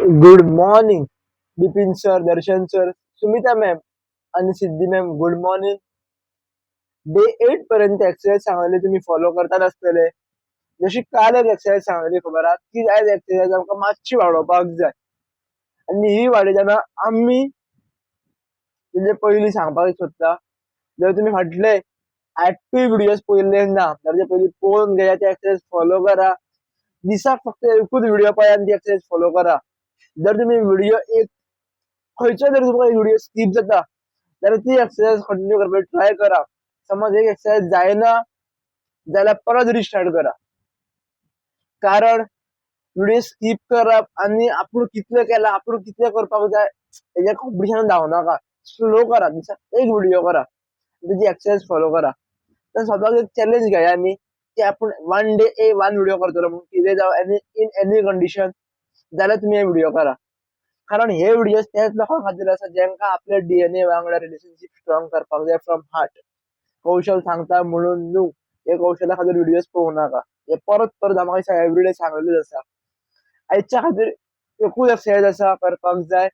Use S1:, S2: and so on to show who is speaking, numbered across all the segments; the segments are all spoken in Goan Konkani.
S1: Good morning Bipin sir, Darshan sir, Sumita ma'am आणि Siddhi ma'am, good morning. Day 8 पर्यंत एक्सरसाइज सांगली, तुम्ही फॉलो करतात आसतले. जशी काल एक एक्सरसाइज सांगली, खबर आहा ती आयज एक्सरसाइज आमकां मातशी वाडोवपाक जाय आनी ही वाडयतना आमी तेजे पयलीं सांगपाक सोदता, जर तुमी फाटले 8टूय व्हिडियोज पळयल्ले ना जाल्यार ते पयलीं पळोवन घेया, ते एक्सरसाइज फॉलो करा. दिसाक फक्त एकूच व्हिडिओ पळया आनी ती एक्सरसाइज फॉलो करा. जर तुमी व्हिडिओ एक खंयचो जर तुमकां व्हिडिओ स्कीप जाता जाल्यार ती एक्सरसाइज कंटिन्यू करपाक ट्राय करा. समज एक एक्सरसाइज जायना जाल्यार परत रिस्टार्ट करा, कारण व्हिडिओ स्कीप करप आनी आपूण कितले केला, आपूण कितले करपाक जाय हेज्या कॉम्पिटिशनान धांवनाका. स्लो करा, दिसाक एक व्हिडिओ करा, तेजी एक्सरसाइज फॉलो करा. तर स्वताक एक चॅलेंज घेया आमी की आपूण one day a one video करतलो म्हणून, कितें जावं, एनी इन एनी कंडिशन जाल्यार तुमी हे व्हिडिओ करा, कारण हे व्हिडियोज त्याच लोकां खातीर आसा जेंकां आपले डीएनए वांगडा रिलेशनशीप स्ट्रॉंग करपाक जाय फ्रॉम हार्ट. कौशल सांगता म्हणून न्हू, हे कौशला खातीर व्हिडियोज पळोवं नाका. हे परत परत म्हाका दिसता एवरीडे सांगलेलेच आसा. आयच्या खातीर एकूच एक्सरसाइज आसा करपाक जाय,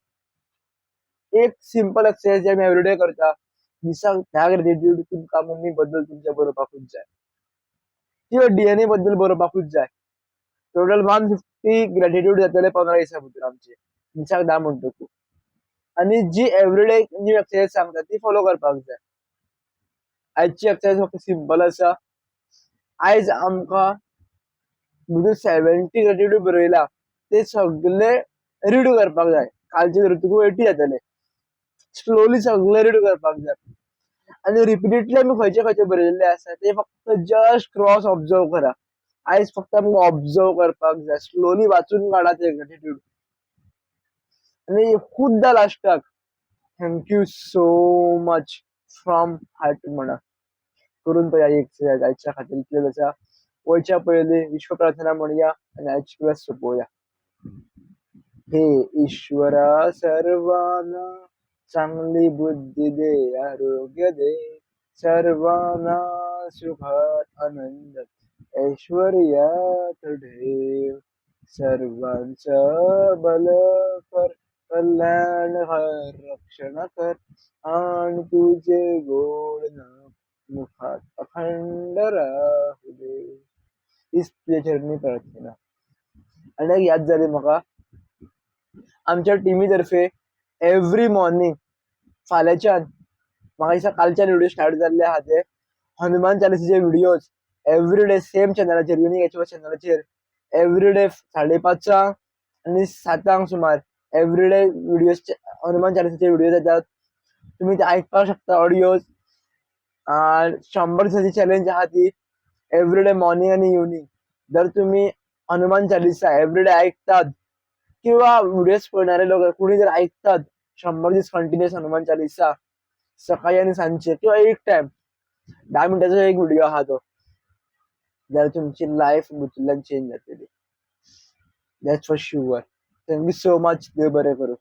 S1: एक सिंपल एक्सरसाइज जे आमी एवरीडे करता. दिसाक 10 ग्रेटिट्यूड तुमकां मम्मी बद्दल तुमच्या बरोवपाकूच जाय किंवा डीएनए बद्दल बरोवपाकूच जाय. टोटल 150 ग्रेटिट्यूड जातले 15 दिसां भितर आमचे, दिसाक 10 म्हणटकू. आनी जी एवरीडे न्यू एक्सरसाइज सांगता ती फॉलो करपाक जाय. आयची एक्सरसाइज फक्त सिंपल आसा. आयज आमकां भितर 70 ग्रेटिट्यूड बरयला ते सगळे रीड करपाक जाय. कालचे धरतकू 80 जातले. स्लोली सगळे रीड करपाक जाय आनी रिपीटेडली आमी खंयचे खंयचे बरयल्ले आसा ते फक्त जस्ट क्रॉस ऑब्जर्व करा. आयज फक्त आमकां ऑब्जर्व करपाक जाय. स्लोली वाचून काडा ते ग्रेटिट्यूड आनी खुबदां लास्टाक "Thank you so much from heart" म्हणा. करून पळया ही एक्सरसाइज. आयच्या खातीर इतलेंच आसा. वयच्या पयलीं विश्व प्रार्थना म्हणया आनी आयची क्लास सोंपोवया. हे ईश्वरा, सर्वांना चांगली बुद्धी दे, आरोग्य दे, सर्वांना सुखात आनंद ऐश्वर्यात ठेव, सर्वांचं भलं कर, कल्याण कर, रक्षण कर आणि तुझे गोड नाम मुखात अखंड राहू दे. हीच तुझ्या चरणी प्रार्थना. आनी एक याद जाली म्हाका, आमच्या टिमी तर्फे एवरी मॉर्निंग फाल्यांच्यान, म्हाका दिसता कालच्यान व्हिडिओ स्टार्ट जाल्ले आहा ते हनुमान चालिसाचे व्हिडियोज एवरी डे सेम चॅनलाचेर, युनिक एच चॅनलाचेर एवरी डे 5:30 आनी 7 सुमार एवरी डे व्हिडियोज, हनुमान चालिसाचे व्हिडिओ येतात. तुम्ही ते आयकपाक शकता ऑडियोज. 100 दिसाची चॅलेंज आहा ती, एवरी डे मॉर्निंग आनी इवनिंग. जर तुम्ही हनुमान चालिसा एवरी डे ऐकतात किंवा व्हिडिओज पळयणारे लोक कोणी जर ऐकतात 100 दीस कंटिन्युअस हनुमान चालिसा सकाळी आनी सांजचे किंवा एक टायम 10 मिनटाचो एक व्हिडिओ आहा तो, जाल्यार तुमची लायफ भितरल्यान चेंज जातली. That's for sure. Thank you so much. देव बरें करूं.